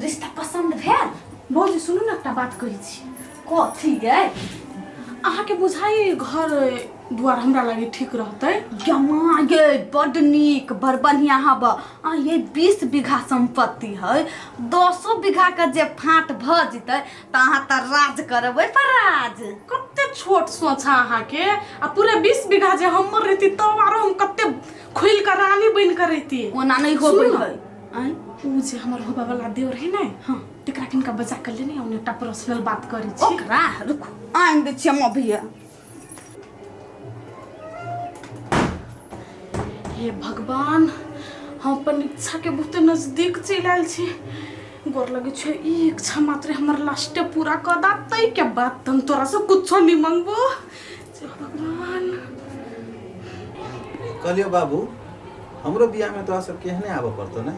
रिश्ता पसंद भेल? भौजी सुनू ने, एकटा बात कहै छी। कथी गे? अहाँके बुझाइ घर दुआर हमरा लागे ठीक रहतै? गमा गे, बड नीक, बड़ बढ़िया हब। आ ये 20 बीघा संपत्ति है, 10 बीघा के जे फाट भ जेतै तऽ अहाँ तऽ राज करबै पर राज। कते छोट सोच है अहाँके। आ पूरे 20 बीघा जे हमर रहती तब आरो हम कते खुलि कऽ रानी बनि कऽ रहती। ओना नहि होबै। सुनू ने। है आँय? उ जे हमर होबे वाला देवर है ने, हाँ। तकरा किनका बजा कर लेने आउ ने, एकटा पर्सनल बात करै छी। ओकरा रुकू, आनि दै छियै हम अभिये। हे भगवान, हम अपन इच्छा के बहुते नजदीक चलि आयल छी। गोर लगै छै, ई इच्छा मात्र हमर लास्टे पूरा कऽ दा, ताहिके बाद तऽ हम तोरासँ कुछो नहि मंगबो। हे भगवान। कहलियौ बाबू, हमरो बियाहमे तोरा सबके एहने आबऽ पड़तौ ने?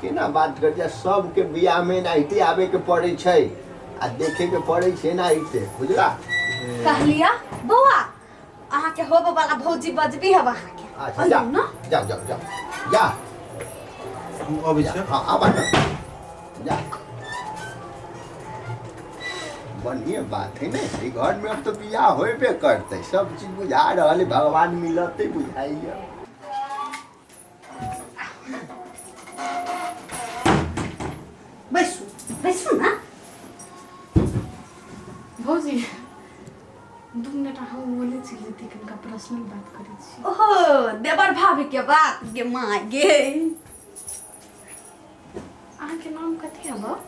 केना बात कर जा, सबके बियाह में एनाहिते आबे के पड़े छै आ देखे के पड़े छै एनाहिते, बुझला? कहलिया बौआ, अहाँके होबे वाला भौजी बजबी हब अहाँके। अच्छा, जा। अइयौ ने। जाओ जाओ जाओ, जा। हम अबै जा। छियौ। हाँ, आबा ना, जा। बढ़िया बात है ने, ई घर में अब तो बियाह होबे करते, सब चीज बुझा रहल है, भगवान मिलते बुझाइए। बैसू बैसू ना। भौजी, 2 मिनट अहाँ बोले छी जते कनिका पर्सनल बात करै छी। ओहो, देवर भाभी के बात गे माँ गे। अहाँके नाम कथी हब?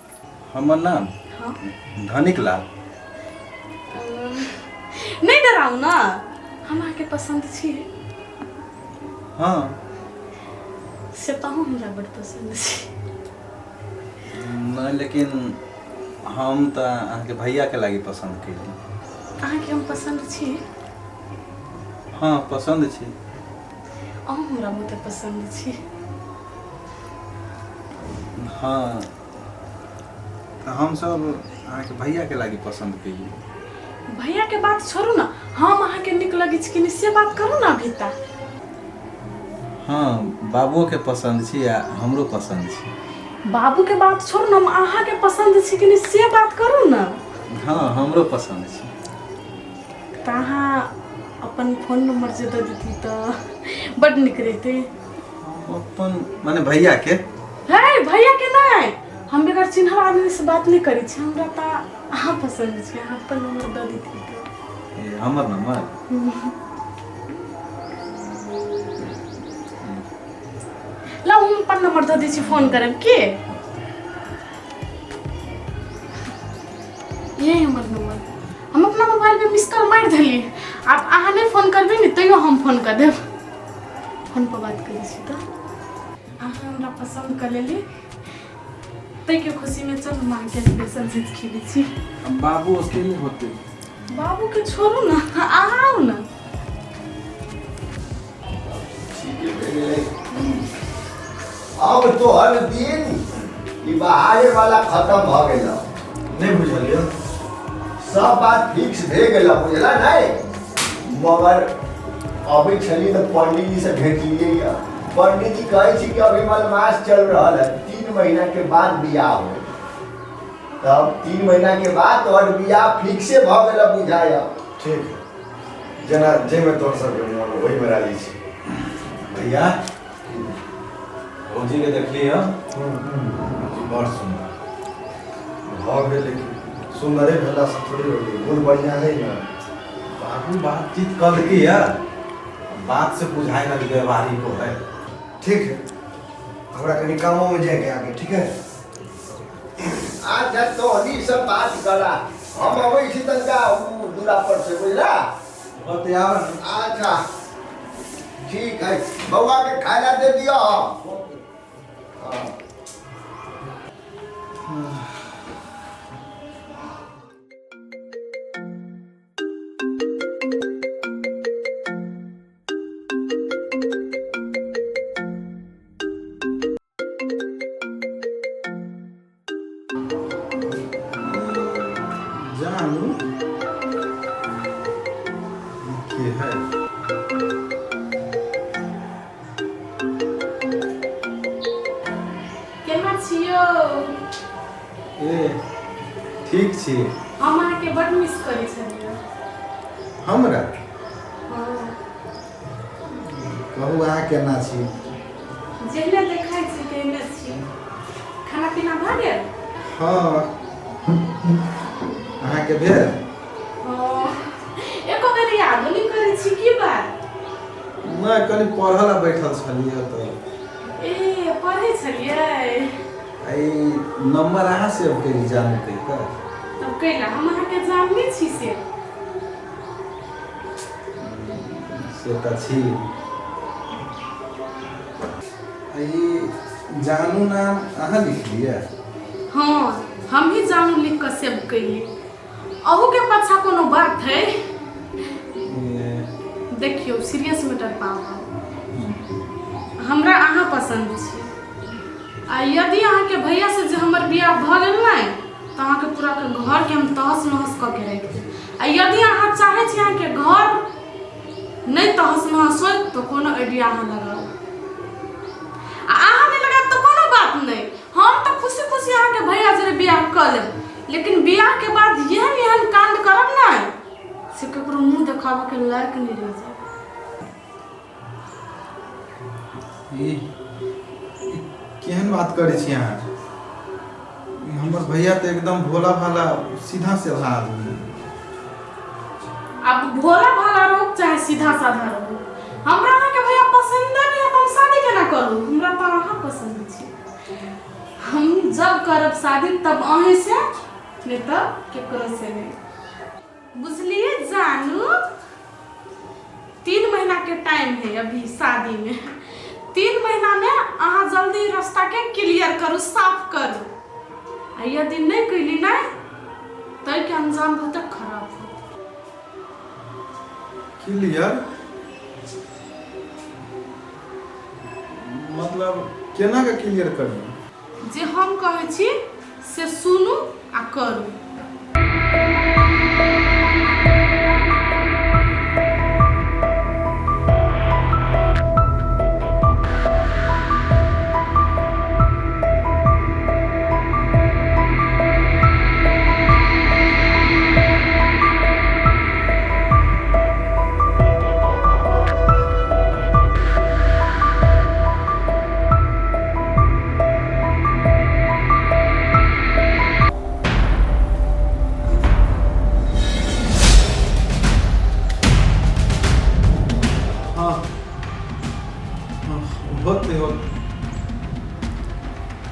हमर नाम? हाँ। धनिक लाल। नहि डराउ ने, हम अहाँके पसंद छी। हाँ। से तऽ अहूँ हमरा बड़ पसंद छी। नहि, लेकिन हम तऽ अहाँके भैयाके लागि पसन्द केली। अहाँके हम पसंद छी? हाँ, पसन्द छी। अहूँ हमरा बहुते पसंद छी। हाँ, तऽ हमसब अहाँके भैयाके लागि पसन्द केली। भैया के बात छोड़ू ने, हम अहाँके नीक लगै छी कि नहि से बात करू ने अभी तक। हाँ, बाबुओके पसन्द छी आ हमरो पसन्द छी। बाबू के बात छोड़ू ने, हम अहाँके पसंद छी कि नहि से बात करू ने। हाँ, हमरो पसन्द छी। तऽ अहाँ अपन फोन नंबर जे दऽ देती तऽ बड नीक रहितै। हम अपन माने भैयाके? हे भैया के नहि, हम बेगर चिन्हल आदमी से बात नहि करै छी। हमरा तऽ अहाँ पसन्द छी, अहाँ अपन नंबर दऽ देती तऽ। ए, हमर नंबर? लाउ, हम अपन नंबर दऽ दै छी, फोन करब के। यही हमर नंबर। हम अपना मोबाइल पे मिस कॉल मारि देली। आब अहाँ नहि फोन करबै ने तैयो हम फोन कऽ देब। फोन पर बात करै छी। तऽ अहाँ हमरा पसन्द कऽ लेली ताहिके खुशीमे चल हम अहाँके स्पेशल चीज खिबै छी। बाबू अकेले होते। बाबूके छोड़ू ने, अहाँ आउ ने। ठीक भए गेलै। अब तोहर दिन ई बहारे वाला खत्म भऽ गेल। नहि बुझलियै। सब बात फिक्स भए गेल, बुझला नहि? मगर अबै छली तऽ पंडीजी से भेटलियै यऽ। पंडीजी कहै छी कि अभी मलमास चल रहल है, 3 महीना के बाद बियाह होय। तब 3 महीना के बाद तोहर बियाह फिक्से भऽ गेल बुझाय। ठीक है, जेना जाहिमे तोहर सबके मोन हो, ओहिमे राजी छी। भैया, भौजी के देखली हँ, बड़ सुन्दर। भऽ गेलै कि सुन्दरे भेलासँ थोड़े हो गेलै, गुण बढ़िआँ है ने। बाबू बातचीत कलकी है, बात से बुझाए ना कि व्यवहारिक को है। ठीक है, हमरा कनि कामोमे जाइके आगे। ठीक है। अच्छा, तोहनी सब बात करा, हम अबै छी तनका उ दूरा पर से, बुझला? बतियाब। अच्छा, ठीक है। बौआ के खाय ला दे दियो। हाँ। जानू के है? केना छियौ? ए ठीक छी। हम अहाँके बड मिस करै छलियै। हमरा? हँ। कहू अहाँ केना छी? जेहने देखै छी तेहने छी। खाना पीना भऽ गेल? हँ। अहाँके भेल? हँ। एको बेर यादो नहि करै छी की बात? नहि, कनि पढ़ऽ लए बैठल छलियै तऽ। ए पढ़ै छलियै? ई नंबर अहाँ सेव करी जानू कहि कऽ। तब कैला हम अहाँके जानने छी से। से तऽ छी। ई जानू नाम अहाँ लिखलियै? हाँ, हम ही जानू लिख कऽ सेव कैलियै। अहू के पाछा कोनो बात है? देखियौ, सीरियस मैटर पाबा, हमरा अहाँ पसन्द छी आ यदि अहाँके भैया से जे हमर बियाह भऽ गेल ने तऽ अहाँके पूरा के घरके हम तहस नहस कऽ के राखि देब। आ यदि अहाँ चाहै छी अहाँके घर नहि तहस नहस होय तऽ कोनो आइडिया अहाँ लगाउ। आ अहाँ नहि लगायब तऽ कोनो बात नहि, हम तऽ खुशी खुशी अहाँके भैया जरे बियाह कऽ लेब, लेकिन बियाहके बाद एहन एहन काण्ड करब ने से ककरो मुँह देखाबऽके लायक नहि रहि जायब। ई केहन बात करै छी अहाँ? हमर भैया तऽ एकदम भोला भाला सीधा साधा आदमी। आब भोला भाला रहू चाहे सीधा साधा रहू, हमरा अहाँके भैया पसंद नहीं है तो हम शादी केना करू? हमरा तऽ अहाँ पसंद छी। हम जब करब शादी तब अहीं से, नहीं तऽ केकरो से नहीं। बुझलिए जानू? 3 महीना के टाइम है अभी शादी में। 3 महीना में अहाँ जल्दी रास्ता के क्लियर करू, साफ करू। आ यदि नहीं कैली ना तो के अंजाम बहुत खराब हो। क्लियर मतलब केना के क्लियर करू? जे हम कहै छी से सुनू आ करू। हाँ हाँ, होते होते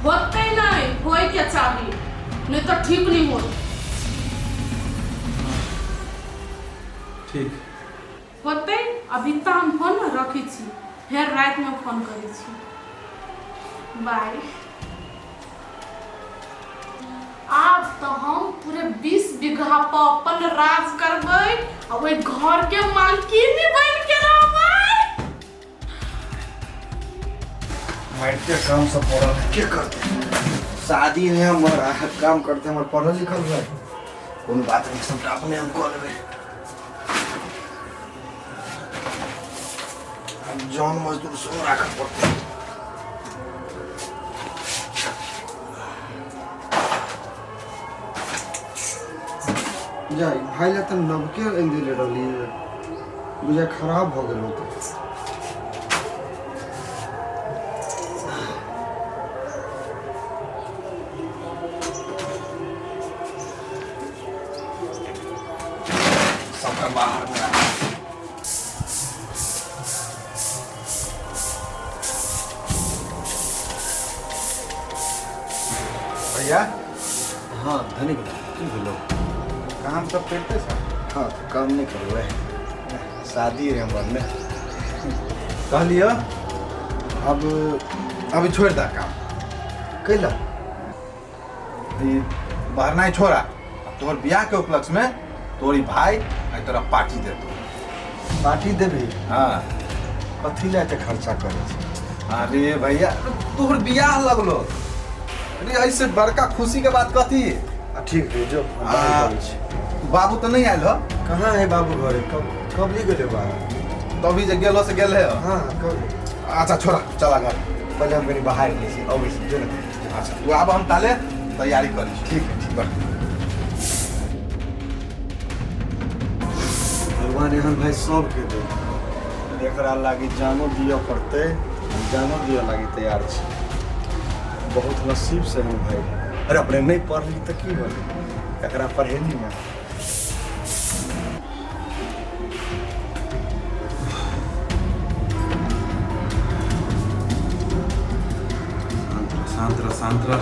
होते नहीं, होए के चाही, नहीं तो ठीक नहीं होत। ठीक होते। अभी तो हम फोन रखी छी, फिर रात में फोन करै छी। बाय। आब तो हम पूरे 20 बीघा पर अपन राज करबै आ ओहि घर के मालकिन बन के रहबै। मारते काम सब पड़ल है, के करते? शादी है हमर, आ काम करते हमर पढ़ल लिखल है। कोनो बात नहीं, सबटा अपने हम कऽ लेबै। आब जौन मजदूर सेहो राखऽ पड़तै। जाय भाई ला तऽ नवके आनि देले रहली, बुझाय खराब भऽ गेल होतै। सबटा बाहर में राख। भैया। हाँ धनिक, की भेलो? काम सब करिते छ? हाँ, काम नहीं करबै, शादी है हमर ने। कहलियो अब अभी छोड़ दा काम। कैला? ई बहरनाइ छोड़ा, तोहर बियाह के उपलक्ष्य में तोरी भाई आ तोरा पार्टी देतो। पार्टी देबी? हाँ। कथी लए एते खर्चा करै छी? अरे भैया, तोहर बियाह लगलो, अरे ऐसे बड़का खुशी के बात कथी? आ ठीक है, जो हम बाहर करै छी। बाबू तो नहीं आयल हो? कहाँ है बाबू घरे? कब कब ली गेले बाहर? तभी जे गेलो से गेले हो। हाँ कब? अच्छा छोड़ा, चला घर। पहले हम कनी बाहर गेलै छी, अबै छी, जो ने। अच्छा तू आब, हम ताले हम तैयारी करै छी। ठीक है, ठीक बा। भगवान एहन भाई सबके दे। एकरा लागी जानो दिअ पड़तै, हम जानो दिअ लागी तैयार छी। बहुत नसीब से हम भाई। अरे अपने नहीं पढ़ली तऽ की होलै, एकरा पढ़ेली ना। शांत रह, शांत रह, शांत रह।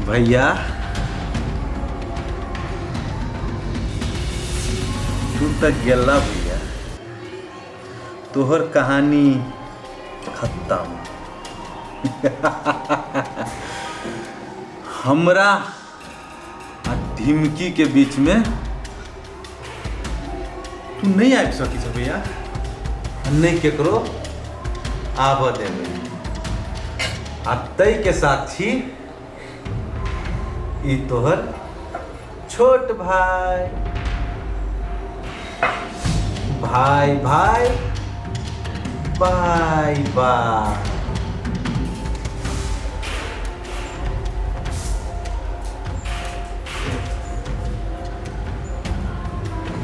भैया तू तक गेला भैया, तोहर कहानी खत्म। हमरा आ ढिमकी के बीच में तू नहीं आबि सकी छ भैया, नहीं केकरो आबऽ देबै। आ तै के साक्षी ई तोहर छोट भाई। भाई भाई बाय बाय।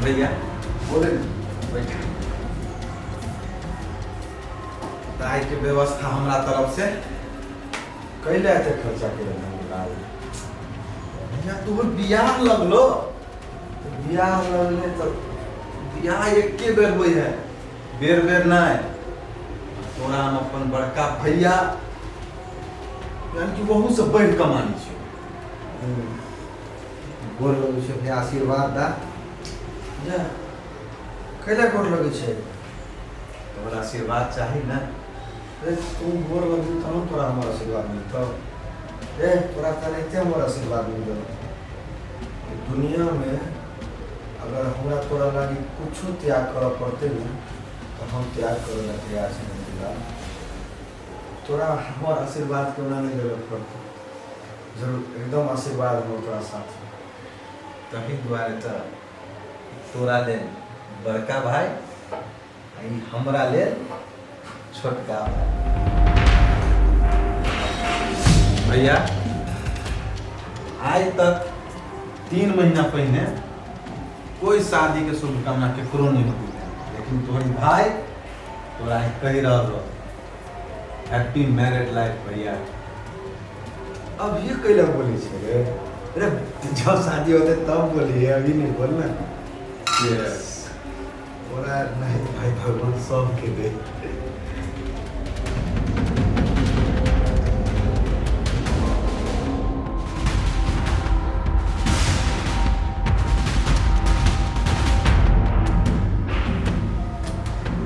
भैया बोले बैठ। दाई के व्यवस्था हमरा तरफ से। कैले एते खर्चा केलक लाल? भैया तोहर बियाह लगलो। बियाह लगले तऽ बियाह एके बेर होइ है, बेर बेर नहीं। तोरा हम अपन बड़का भैया यानी कि वहू से बढ़ कऽ मानै छियौ। गोर लगै छै भैया, आशीर्वाद दा। जा कैला गोर लगै छै? तोहर आशीर्वाद चाही ना। अरे तू गोर लगबी तहन तोरा हमर आशीर्वाद मिलतौ। ए तोरा तऽ एते हमर आशीर्वाद मिलतौ। दुनिया में अगर हमरा तोरा लागी कुछो त्याग करऽ पड़तै ने तऽ हम त्याग करे ला तैयार छी। तोरा हमर आशीर्वाद के ओना नहीं लेबऽ पड़तौ, जरूर एकदम आशीर्वाद हमर तोरा साथ। तही दुआरे तऽ तोरा लेल बड़का भाई आ ई हमरा लेल छोटका भाई। भैया आइ तक 3 महीना पहिने कोई शादी के शुभकामना केकरो नहीं होती, लेकिन तोहर भाई तोरा कहि रहल हो हैप्पी मैरिड लाइफ। भैया अभी कैला बोलै छै रे? अरे जब शादी होते तब बोली है, अभी नहीं बोलना। यस बोला नहीं भाई, भगवान सबके दे।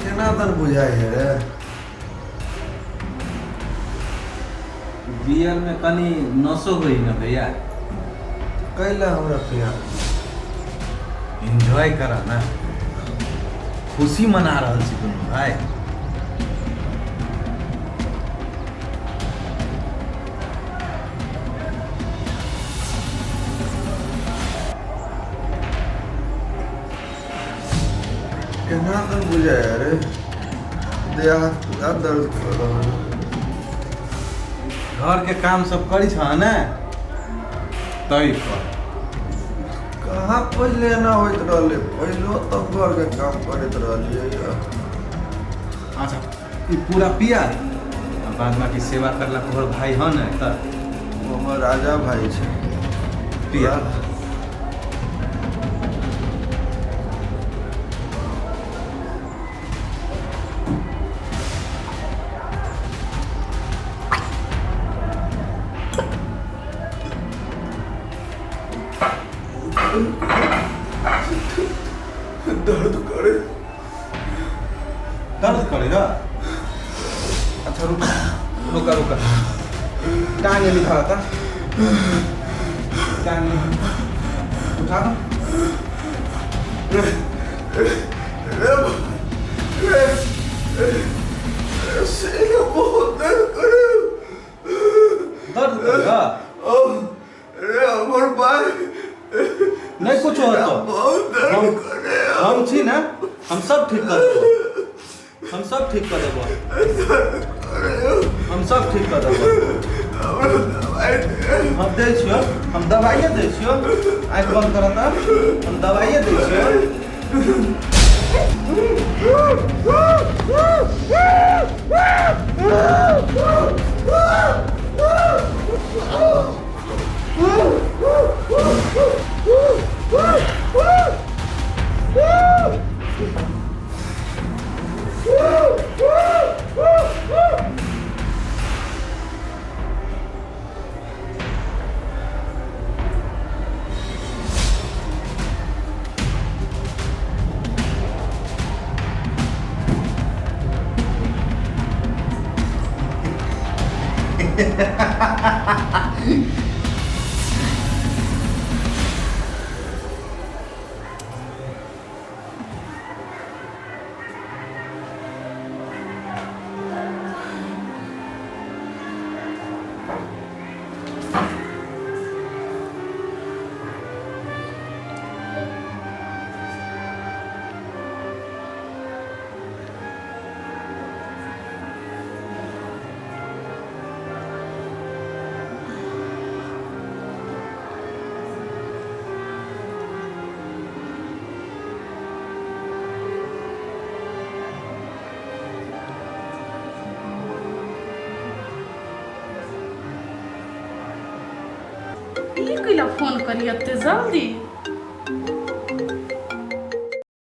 केना तन बुझाइ है रे? बियर में कनी नशो होइ न भैया। कैला हमरा पिया? एंजॉय कर ना, खुशी मना रहल छी दुनू भाई। केना तन बुझाइ है रे? देह हाथ पूरा दर्द कर रहल है। घर के काम सब करी छ ने तै पर कहाँ पहिले एना होइत रहलै? पहिलो तऽ घर के काम करैत रहलियै। अच्छा ई पूरा पिया आ बाद बाकी सेवा करला तोहर भाई ह ने, तऽ ओ हमर राजा भाई छै। पिया। दर्द करे। दर्द करेगा। अच्छा रुक, रुका रुका, टांग निकाला था, टांग उठा दो। बहुत दर्द करे, दर्द करेगा। रे हमर भाई नहीं कुछ हो तो बहुत दर्द करे। हम छी ना, हम सब ठीक कर देबो, हम सब ठीक कर देबो, हम सब ठीक कर देबो। हम दै छियो, हम दवाइए दै छियो। आँखि बंद कर त, हम दवाइए दै छियो। ई कैला फोन करी एते जल्दी?